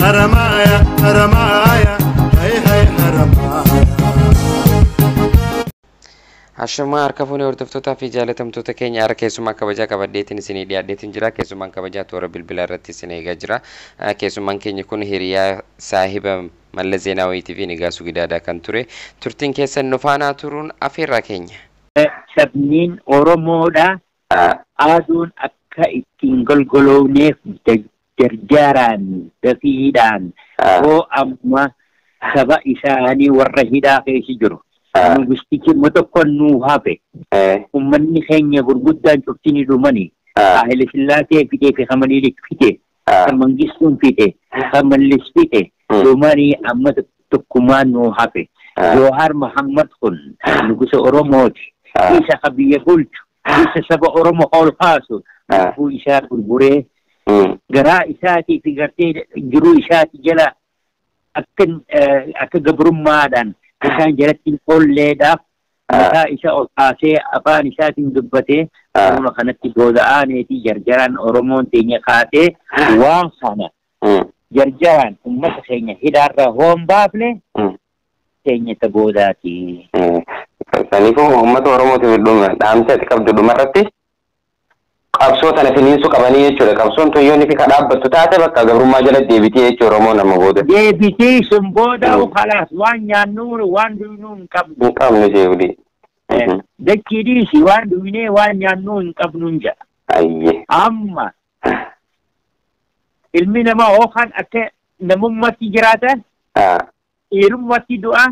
Haramaya, Haramaya, Hai Hai Haramaya. Ashamaa harka fuunee hordoftootaa fi jaalatamtoota keenya harka keessumaa kabajaa qabadheetiin isinii dhiyaadheetiin jira. Keessumaan kabajaa toora bilbilaa irratti isin eegaa jira. Keessumaan keenya kun hiriyaa saahiba Mallas Zeenaawiitii fi Nigaasu Gidaadaa kan ture. Turtiin keessan nu faanaa turuun afeerraa keenya. Sabniin Oromoodha. Aduun akka ittiin golgoloofneef jarjaraan dafiidhaan hoo amma saba isaanii warra hidhaa keessa jiru. Nugustichi immoo tokko nuu hafe. Uummanni keenya gurguddaan cuftinii dhumani. Haile Sillaasee fitee fi Hamaniilik fite. Kan Mangistuun fite. Kan Mallis fite. Dhumanii amma tokkummaan nuu hafe. Joohar Muhammad kun nugusa Oromooti. Isa ka biyya bulchu. Isa saba Oromoo ol kaasu. Lubbuu isaa gurguree garaa isaatii fi gartee jiruu isaati jala akka gabrummaadhaan isaan jalatti qolleedhaaf mataa isa ol kaasee afaan isaatiin dubbatee Oromoo kanatti booda'aaneetii jarjaraan Oromoon teenya kaatee waan kana jarjaraan uummata keenya hidhaarraa hoon baafne teenya ta boodaati. Saniifuu uummata Oromootiif dhaamsa ati qabdu dhumarratti qabsoo tana finiinsuu qabanii jechuudha. Qabsoon tun yoo fi ka dhaabbattu taate bakka gabrummaa jala deebitii jechuudha Oromoo nama booda. Deebitii sun booda kalaas waan nyaannu waan duynuu hin qabnu. Hin qabnu jechuudha. Dachii dhiisi waan duynee waan nyaannu hin qabnu hin jedha. Ayyee. Amma ilmi namaa yookaan akka namummaatti jiraata dhiirummaatti du'a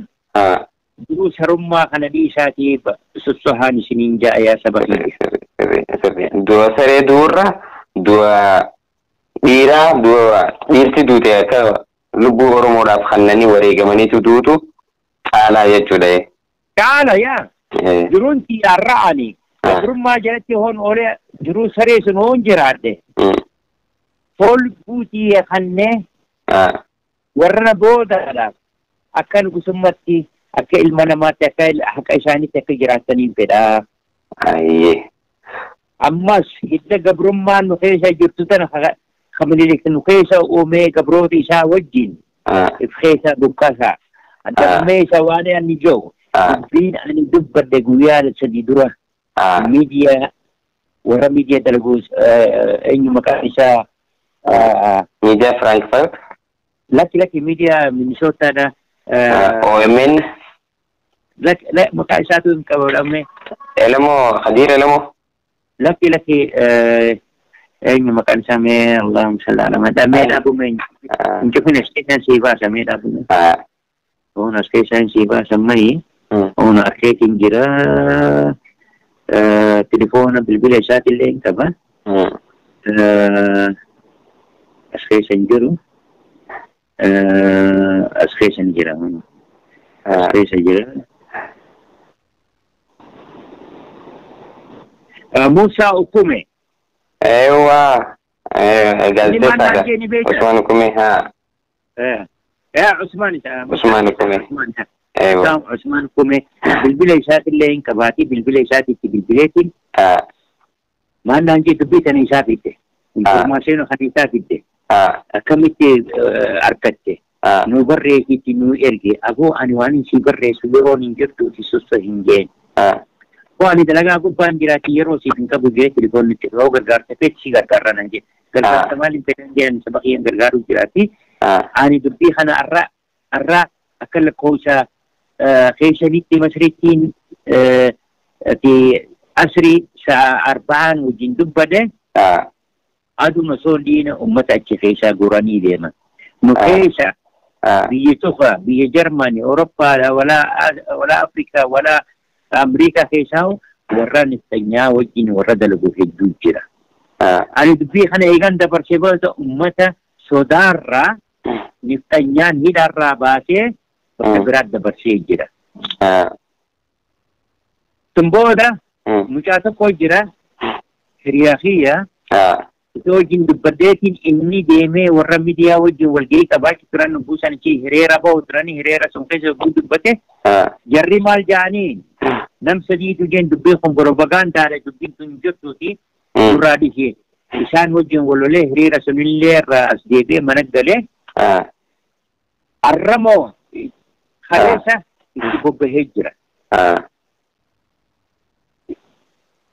jiruu sarummaa kana dhiisaatii sossohaan isiniin ja'a yaa saba kiyya. Du'a saree du'urra du'a dhiiraa du'a dhiirti duute akka lubbuu Oromoodhaaf kannanii wareegamaniitu duutu caalaa jechuudha. Caala yaa jiruun xiyyaarra'ani gabrummaa jalatti hoon oolee jiruu saree sun hoon jiraadhe foon lubbuu kannee warra boodaadhaaf akka nugusummaatti akka ilma namaatti akka haqa isaaniitti akka jiraataniin fedha. Ammas hidda gabrummaan nu keessa jirtu tana Minilik nu keessa uumee gabroota isaa wajjin if keessa buqqasa. Dammeessa waan ani jiru dubbiin ani dubbadde guyyaa sadii dura miidiyaa warra miidiyaa dalagu eenyu maqaan isaa Miidiyaa Firankfurt. Lakki lakki miidiyaa Minisootaadha. OMN. Maqaa isaatu hin qabamne. Elemoo Khadiir Elemoo. Lakki lakki eenyu maqaan isaa mee Allahumma salli ala Muhammad mee dhaabu mee hin cufin as keessan sii baasa mee dhaabu mee. Oon as keessan sii baasa mayi oon arkeetiin jira telefoona bilbila isaatillee hin qaba. As keessan jiru. As keessan jira. As keessa jira. Musa Ukume. Ewa. Gaazexeessaadha. Usmaan Ukume haa. Usmaan. Usmaan Ukume. Ewa. Usmaan Ukume bilbila isaatillee hin qabaati bilbila isaatiitti bilbileetiin. Maal naan jee dubbii tana isaa fidde. Informaation kan isaa fidde. Akkamitti argatte. Nu barreessitti nu erge aboo ani waan si barreessu yeroon hin jirtuuti sosso hin jeen. Hoo ani dalagaa gubbaan jiraati yeroo siif hin qabu jee telefoonni yoo gargaarta feeti si gargaarra nan jee. Gargaarta maaliin fedhan jedhan saba kiyyaan gargaaruu jiraati. Ani dubbii kana arraa akka lakkoofsa keessanitti masriittiin asrii sa'a arba'aan wajjin dubbade aduma osoo diina uummata achi keessaa goranii deeman. Nu keessa biyya tokko biyya Jarmanii, Awurooppaadha, walaa Afrikaa, walaa Ameerikaa keessaa warra niftanyaa wajjin warra dalagu hedduu jira. Ani dubbii kana eegan dabarsee booda uummata sodaarraa niftanyaan hidhaarraa baasee bakka biraatti dabarsee jira. Tun booda mucaa tokko jira hiriyaa kiyya isa wajjin dubbaddeetiin inni deemee warra miidiyaa wajjin walgahii qabaachuu turan buusan ishee hiriira bahu turan hiriira sun keessa yogguu dubbate jarri maal jedhanii nam sadiitu jeen dubbii kun propagaandaadha dubbiin tun jirtuuti duraa dhishee isaan wajjin walolee hiriira sunillee irraa as deebi'ee mana galee Arramoo kaleessa itti bobbahee jira.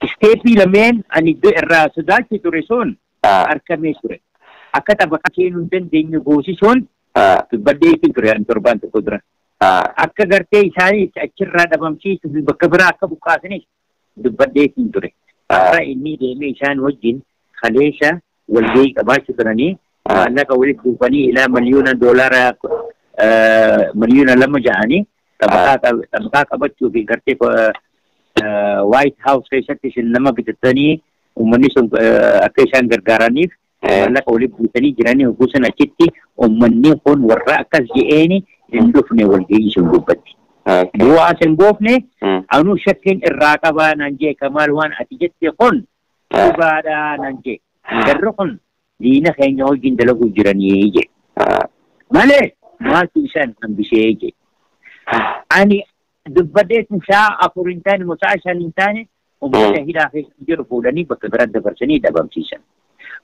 Isteepii lameen ani iddoo irraa sodaachi ture sun argamee ture. Akka xabaqaa seenuu hin dandeenye goosisuun dubbaddeetiin ture ani torbaan tokko dura. Akka gartee isaanii achirraa dhabamsiisuu fi bakka biraa akka buqqaasanis dubbaddeetiin ture. Har'a inni deemee isaan wajjin kaleessa walgahii qabaachuu turanii maallaqa walitti buufanii ilaa miliyoona doolaara 2 miliyoona ja'anii xabaqaa qabachuu fi gartee White House keessatti isin nama bitatanii uummanni sun akka isaan gargaaraniif maallaqa walitti buusanii jiranii hogguu sana achitti uummanni kun warra akkas je'eeni hin dhufne walgahii sun gubbatti. Bu'aa hin buufne anuu shakkiin irraa qabaa naan jee Kamaal, waan ati jette kun dhugaadhaa naan jee. Jarri kun diina keenya wajjin dalaguu jiranii jee. Malee maaltu isaan hambisee jee. Ani dubbaddeetin sa'a 4 hin taane moo sa'a 5 hin taane uummata hidhaa keessa jiru fuudhanii bakka biraa dabarsanii dhabamsiisan.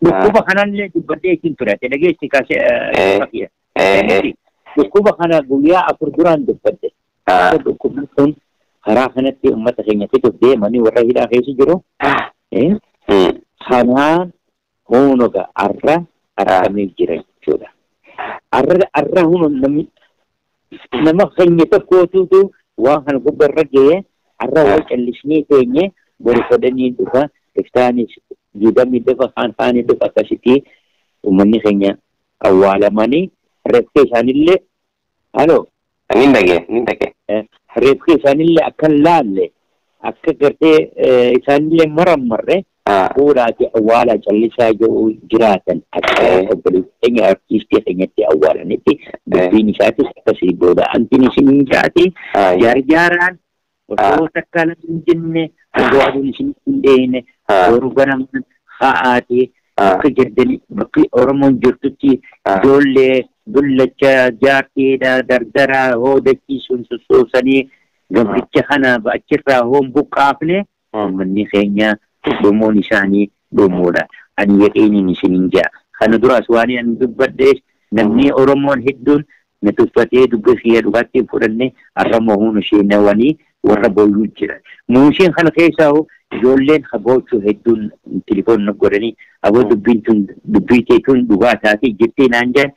Dhukkuba kanallee dubbaddeetin ture. Ati dhageessi kaasee. Dhukkuba kana guyyaa 4 duraan dubbadde. Akka dhukkubni kun karaa kanatti uummata keenya fixuuf deemanii warra hidhaa keessa jiru. Kanaan hunoga arra argamee jira jechuudha. Arra huno namni nama keenya tokkootutu waan kana gubbarra ga'ee arra wal callisnee teenye boru fedhanii dhufa, iftaanis jidamni dhufa, kaan kaanii dhufa, akkasitti uummanni keenya awwaalamanii reeffee isaanillee haloo. Nin dhagee, nin dhagee. Reeffee isaanillee akka hin laalle, akka gartee isaanillee marammarre fuudhaati awwaalaa callisaa jiru jiraatan akka obboleessa keenya artiistii keenyatti awwaalanitti dubbiin isaatis akkasii booda antiin isin hin jaati jarjaaraan osoo takka lafa hin jenne, osoo aduun isin hin dheeyne, boru ganamaan ha'aati bakka jirtani, bakki Oromoon jirtutti ijoollee dullacha jaartiidha dardaraa hoodachiisuun sossoosanii gabricha kana achirraa hoon buqqaafne uummanni keenya dhumuun isaanii dhumuudha. Ani yaqiiniin isinin ja'a. Kana duraas waan ani dubbadhees namni Oromoon hedduun na tuffatee dubbii kiyya dhugaatti hin fudhanne. Har'a mohuun ishee nawanii warra booyyuu jira. Muusheen kana keessaa hoo ijoolleen haboochuu hedduun telefoon na godhanii, aboo, dubbiin tun dubbii tee tun dhugaa taatee jettee naan jedhan.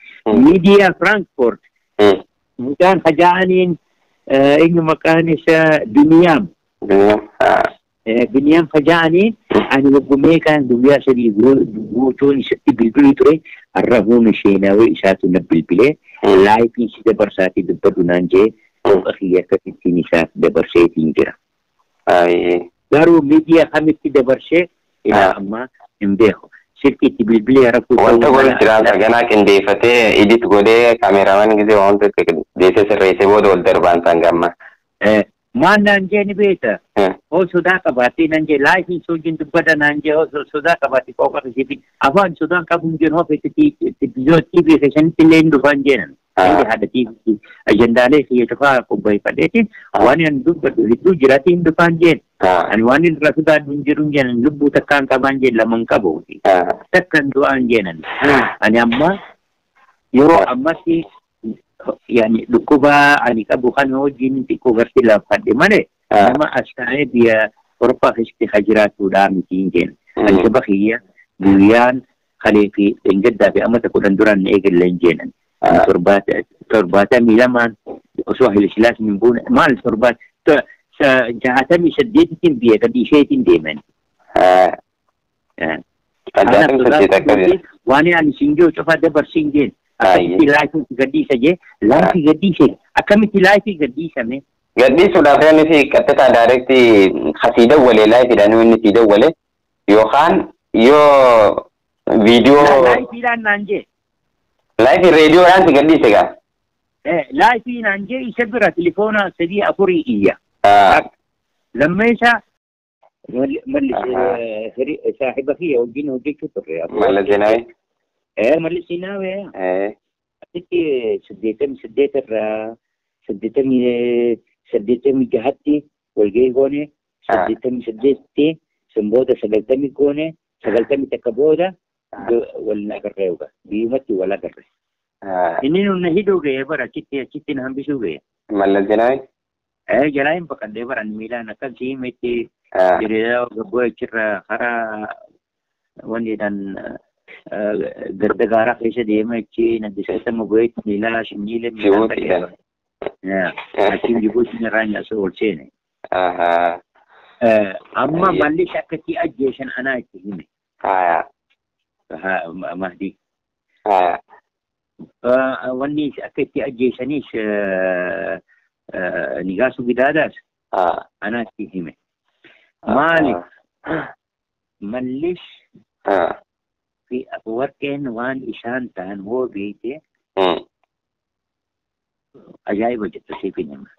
Miidiyaa Frankfurt mucaan hajaa'aniin eenyu maqaan isaa, Biniyaam. Biniyaam Fajaa'anii ani waggumee kan guyyaa 3 guutuun isatti bilbiluu ture, har'a huun isheenawee isaatu na bilbilee live si dabarsaatii dubbadhu naan jee, qooqa kiyya akkasittiin isaaf dabarseetiin jira. Garuu miidiyaa kamitti dabarsee ilaa ammaa hin beeku. Silkiitti bilbilee rakkoo Wanta godhu jiraata ganaa qindeeffatee edit godhee kaameraawwan gisee wanta deessee sirreessee booda wal darbaan isaan gamma. Maal naan jee ni beekta? Hoo sodaa qabaattee naan jee live soojin dubbata naan jee, hoo sodaa qabaattee qooqa kisiifi afaan sodaan qabu hin jiru, hoo feete TV keessanitti illee hin dhufaan jeenan. Inni haadha TV ajendaalee kiyya cufaa qopheeffadheetiin waan ani dubbadhu hedduu jiraatii hin dhufaan jeen. Ani waan inni irraa sodaadhu hin jiru hin jeenan, lubbuu takkaan qabaan jeen, lama hin qabu. Takka hin du'aan jeenan. Ani amma yeroo ammatti yani dhukkuba ani qabu kana wajjin xiqqoo gartee laaffadhe malee nama as taa'ee biyya Awurooppaa keessatti ha jiraatudha miti hin jeen. Ani saba kiyya guyyaan kalee fi dheengaddaa fi amata 10 duraan na eegalle hin jeenan. 72n osoo Haile Sillaaseen hin buune maal 68tiin biyya gadi isheetiin deeman. 68 akkasii. Waan ani siin jiru cufa dabarsiin jeen. Akkamitti live gadhiisa jee, live gadhiise, akkamitti live gadhiisame? Gadhiisuudhaaf inni si qaxxitaa direct kasii dawwalee liveiidhaan inni sii dawwale yookaan yoo viidiyoo Liveiidhaan naan jee. Live reediyoodhaan si gadhiise gaa. Live naan jee, isa bira tilifoona sadii afurii iyya. Lammeessa malli saahiba kiyya wajjin hojjechuu turre. Mallas Zeenaawii. Mallas Zeenaawii. Asitti 88 irraa 86tti walgahii goone, 88tti sun booda 90 goone, 91 booda wal agarree biyyumatti wal agarre. Inni nun hidhuu ga'ee bara achitti na hambisuu ga'e. Mallas Zeenaawii? Jalaa hin baqadhee bara miilaan akkan si'imetti hiriyaa gabboo achirra karaa wanniidhaan gadda gaaraa keessa deema achi naddisa bu'eetti miilaa shinniilee miilaan ta'e. Achiin Jibuutiin irraa nyaasa ol seene. Amma mallis akkatti ajjeesan anaa itti hime. Mahdi. Wanni akka itti ajjeesanis Nigaasu Gidaadaas anaa itti hime. Maaliif Mallis fi Afawarqeen waan isaan ta'an hoo beekte ajaa'iba jettu siif hin hima.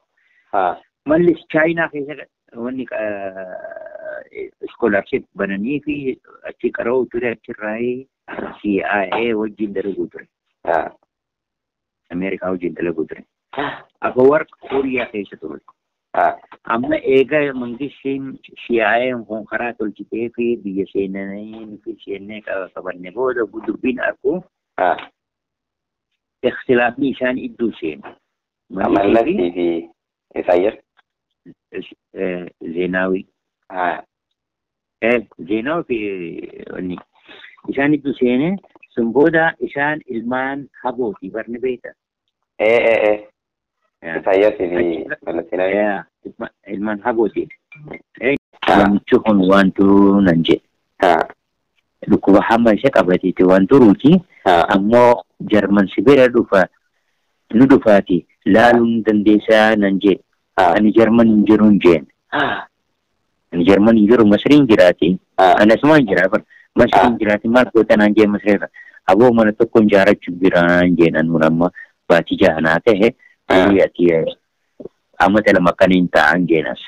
Mallis Chaayinaa keessa wanni iskoolaarship bananii fi achi qara'uu ture achirraa CIA wajjin dalaguu ture. Ameerikaa wajjin dalaguu ture. Afawarq Kooriyaa keessa ture. Amma eega mangistiin CIA kun karaa tolchitee fi biyya seenanii fi seennee qabanne booda dubbiin argu ikhtilaafni isaan iddoo seene. Mallasii fi Isaayyaas? Zeenaawii. Zeenaawii fi wanni isaan iddoo seene sun booda isaan ilmaan habootii barni beekta. Isaayyaas fi Mallas Zeenaawii. Ilmaan habooti. Namichi kun wantu nan jedhe. Dhukkuba hamma isa qabateeti waan turuuti. Ammoo Jarman si bira dhufa nu dhufaati laaluun dandeessaa nan jedhe. Ani Jarman hin jiru hin jeen. Ani Jarman hin jiru Masriin jiraati. Ani asumaan jira Masriin jiraati maal goota naan jee Masriirra. Aboo mana tokko ijaarachuu jira naan jeen anuun amma baatii jahanaa ta'e ati amata lama kan hin ta'an jeenas.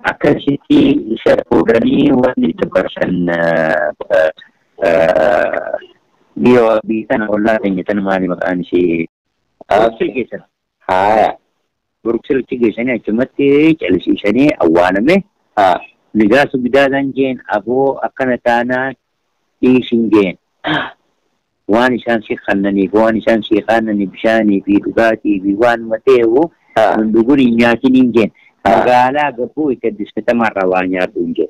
Akkasitti isa fuudhanii wanni dabarsan biyya kana ollaa keenya tan maali maqaan ishee Bruksel geessan. Brukselitti geessanii achumatti calisiisanii awwaalame. Nigaasu Gidaadaan jeen aboo akkana taanaan dhiisin jeen. Waan isaan si kannaniif waan isaan si kannaniif bishaanii fi dhugaatii fi waan mateewu dhuguun hin nyaatin hin jeen. Magaalaa gabbuu itti addisfatamarraa waa nyaatu hin jeen.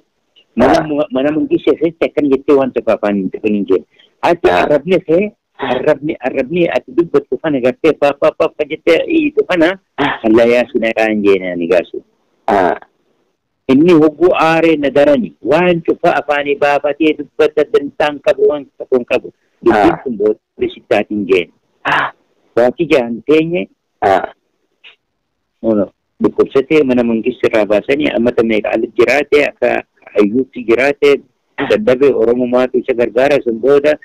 Mana mangishee keessatti akkan jettee waan tokko afaan hin tuqin hin jeen. Ati arrabni kee arrabni ati dubbattu kana gartee faafaa jettee iyyitu kana hallayyaa sun dhaqaa hin jeen ani gaasu. Inni hogguu aaree na darani waan cufa afaanii baafatee dubbata dantaan qabu waan tokko hin qabu. Dubbiin kun booda sittaatiin jeen. Baatii jahan teenye dhukkubsatee mana mangisti irraa baasanii ammata meeqa alatti jiraate akka hayyuutti jiraate dadhabee Oromomaatu isa gargaara sun booda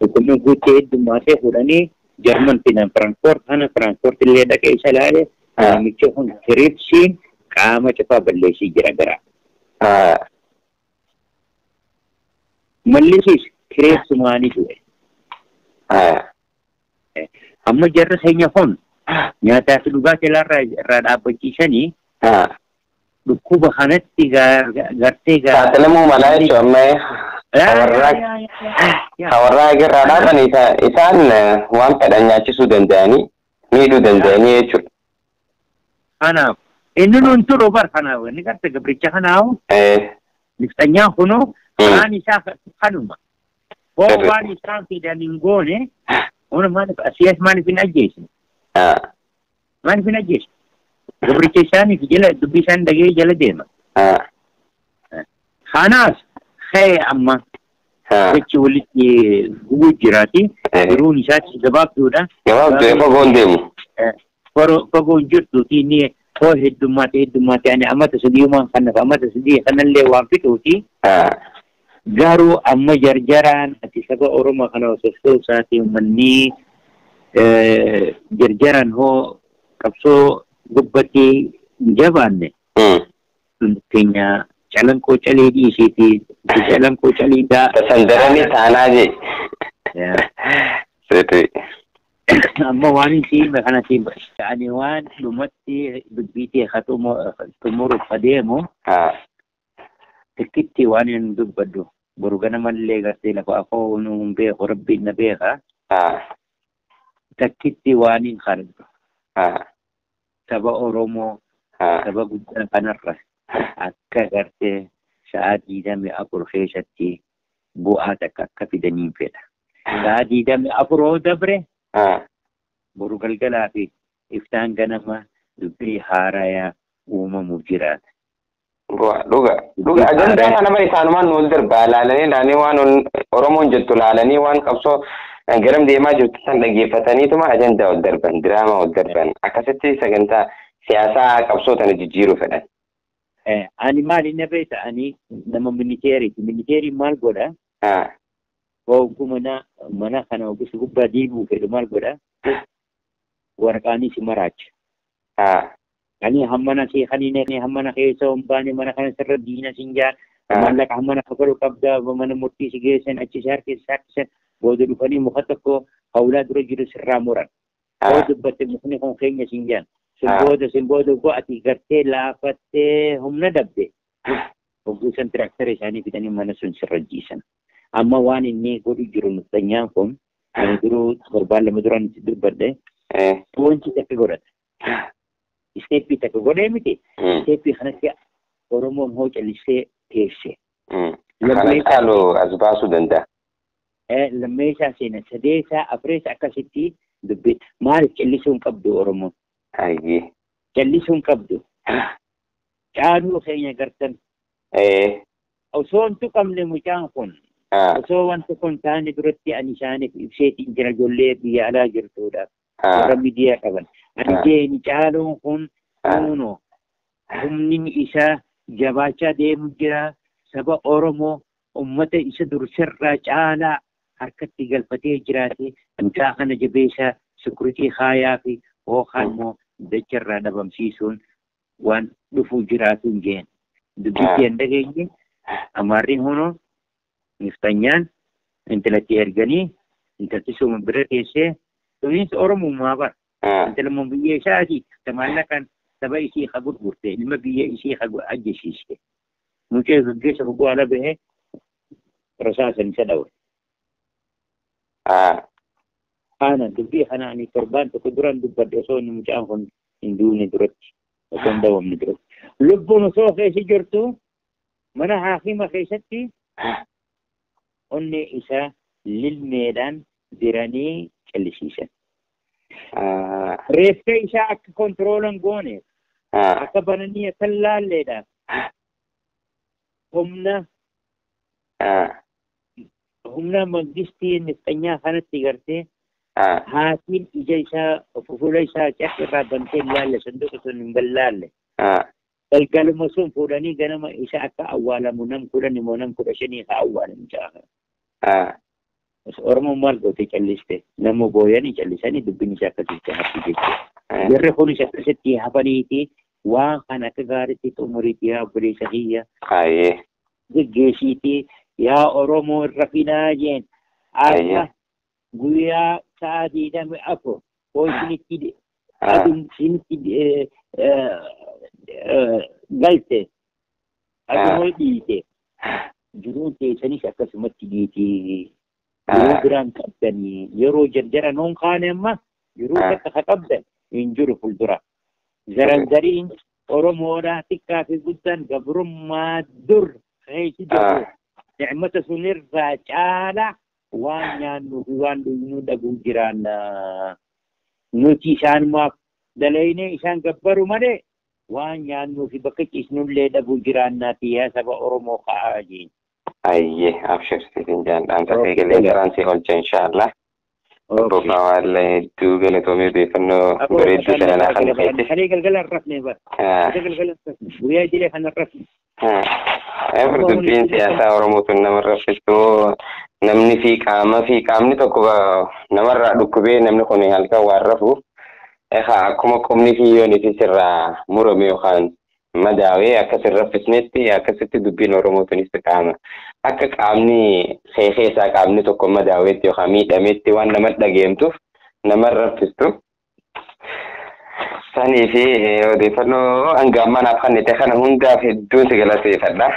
dhukkubni guuttee heddummaatee fuudhanii Jarman fidan Firaankoort kana Firaankoort illee dhaqee isa ilaale namichi kun kiriipsiin qaama cufaa balleessii jira gara. Mallisiis kireessumaanii ture. Amma jarri keenya kun nyaataa fi dhugaatii irraa dhaabbachiisanii dhukkuba kanatti gartee Saaxilamuu malaa jechuun amma hawarraa irraa dhaaban isaan waan fedhan nyaachisuu danda'anii miidhuu danda'anii jechuudha. Kanaaf inni nun turu bar kanaaf inni garte gabricha kanaaf nifxanyaan kunoo waan isaa kanuma. Hoo waan isaan fidan hin goone maaliif asiyas maaliif hin ajjeesne? Maaliif hin ajjeesne? Gabricha isaaniif jala dubbii isaan dhagee jala deema. Kanaaf ka'ee amma jechi walitti gubuu jiraati. Yeroon isaatti gabaabduudha. Gabaabduu fagoon deemu. Fagoon jirtuuti inni hoo heddummaate ani ammata sadiimaan kanaaf ammata sadii kanallee waan fixuuti. Garuu amma jarjaraan ati saba Oromoo kana osoo isaati uummanni jarjaraan hoo qabsoo gubbatti hin jabaanne keenya calanqoo calee dhiisiiti calanqoo calee daa. Sandaranii taanaa jee. Amma waan hin siime kana siima. Ani waan dhumatti dubbii ta'e haa xumuruuf adeemu. Tikkitti waan hin dubbadhu. Boru ganamallee gartee lafa afoo hin beeku rabbiin na beeka. Takkitti waan hin qarbu. Saba Oromoo saba guddaa kanarra akka gartee sa'a 24 keessatti bu'aa takka akka fidaniin fedha. Sa'a 24 hoo dabre boru galgalaa fi iftaan ganama dubbii haarayaa uumamuuf jiraata. Dhuga dhuga ajandaa kana bara isaanumaan nuuf darbaa laalanii waan Oromoon jettu laalanii waan qabsoo garam deemaa jirtu san dhaggeeffataniituma ajandaa ol darban diraamaa ol darban akkasitti sagantaa siyaasaa qabsoo tana jijjiiruu fedhan. Ani maal inni beekta ani nama militeeriiti. Militeeriin maal godha? Hogguu mana kana ogeessi gubbaa diiguu fedhu maal godha? Waraqaanis maraacha. Ani hammana seeqanii hammana keessa hin baane mana kana sirra diina siin jaa maallaqa hammana kafalu qabda mana murtii si geessan achi si harkisan booda dhufanii muka tokko hawlaa dura jiru sirraa muran. Booda dubbatte mukni kun keenya siin jaan. Sin booda ati gartee laafattee humna dabde. Hogguu san tiraaktara isaanii fidanii mana sun sirra jiisan. Amma waan inni godhu jiru nuftanyaan kun ani duruu torbaan lama duraan itti dubbadhe wanti takka godhata. Isteeppii takka godhee miti. Isteeppii kanatti Oromoon hoo callisee teesse. Kana caalu as baasuu danda'a. Lammeessaa seena sadeessaa afreessa akkasitti dubbi maaliif callisuu hin qabdu Oromoon? Callisuu hin qabdu. Caaluu keenya gartan. Osoo hin tuqamne mucaan kun. Osoo wanti kun taane duratti ani isaaniif ibseetiin jira ijoollee biyya alaa jirtuudhaaf. Warra miidiyaa qaban. Ani jeeni caaluun kun kunuunoo humni isaa jabaachaa deemu jira. Saba Oromoo uummata isa dursirraa caalaa harkatti galfatee jiraate mucaa kana jabeessaa sikuritii haayaa fi hookaan immoo dacharraa dhabamsiisuun waan dhufuu jiraatu hin jeen. Dubbitti hin dhageenye amaarriin hunoo niftanyaan intalatti erganii intalti suma bira teessee tunis Oromummaa bara. Intaluma biyya isaati maallaqaan saba isii ha gurgurte ilma biyya isii ha ajjeesiiste. Mucee gaggeessa hogguu ala bahee rasaasan isa dhawe. Kana dubbii kana ani torbaan tokko duraan dubbadhe osoo inni mucaan kun hin duune duratti osoo hin dawamne duratti. Lubbuun osoo keessa jirtu mana haakima keessatti onnee isaa lilmeedhaan diranii callisiisan. Reeffa isaa akka kontiroolan gooneef akka bananii akka laalleedhaaf humna mangistii nifxanyaa kanatti gartee haatiin ija isaa fuula isaa caf irraa bantee hin laalle sanduuqa sun hin laalle. Galgaluma sun fuudhanii ganama isa akka awwaalamu nam 10 immoo nam 15 haa awwaalamu caafa. Oromoon maal goote calliste nama booyanii callisanii dubbiin isaa akkasitti hafi jechuudha. Jarri kunis akkasitti hafaniiti waan kana akka gaariitti xumuriitti yaa obboleessa kiyya. Geggeessiitii yaa Oromoo irra finaa jeen akka guyyaa sa'a 24 hoo isinitti aduun isinitti galte aduun hoo dhiite jiruun teessanis akkasumatti dhiitii. Yeroo biraan qabdanii yeroo jarjara noon kaane amma yeroo takka ka qabdan hin jiru fuuldura. Zaranzariin Oromoodhaa xiqqaa fi guddaan gabrummaa dur keessa jiru. Nicmata sunirraa caalaa waan nyaannuu fi waan dhugnuu dhabuu jiraanna. Nuti isaanumaaf dalaynee isaan gabbaru malee waan nyaannuu fi bakka ciisnullee dhabuu jiraannaati yaa saba Oromoo ka'aa jeen. Ayyee abshirsiisin jaalladhaan safee galee garaan si oolcha inshaallah. Boqaa waan hedduu galatoomee odeeffannoo bareedduu sana naa kan feete. Kalee galgala hin rafne bara. Kalee galgala hin rafne. Guyyaa idilee kan hin rafne. Dubbiin siyaasaa Oromoo tun nama raffistu namni fi qaama fi qaamni tokko namarraa dhukkubee namni kun halkan waan rafuuf akkuma qomni fi yoon sirraa murame yookaan madaawee akkas hin raffisnetti akkasitti dubbiin Oromoo tunis qaama. Akka qaamni keessaa qaamni tokko madaaweetti yookaan miidhametti waan nama dhageemtuuf nama raffistu. Sanii fi odeeffannoo hanga ammaa naaf kennite kana hundaaf hedduun si galateeffadha.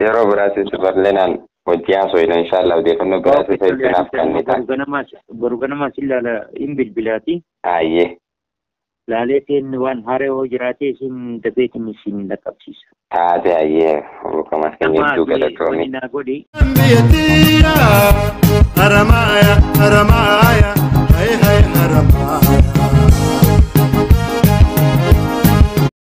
Yeroo biraattis bal'inaan Hojii haasoo inshallah odeeffannoo biraatti isa ibsinaaf kennita. Boru ganamaa si ilaala hin bilbilaati. Ayyee. Laaleetiin waan haaree hoo jiraate isin dafeetiin isin dhaqqabsiisa. Taate ayyee Kamal keenya hedduu galatoomi. Naa godhi. Biyya tiyya Haramaya Haramaya.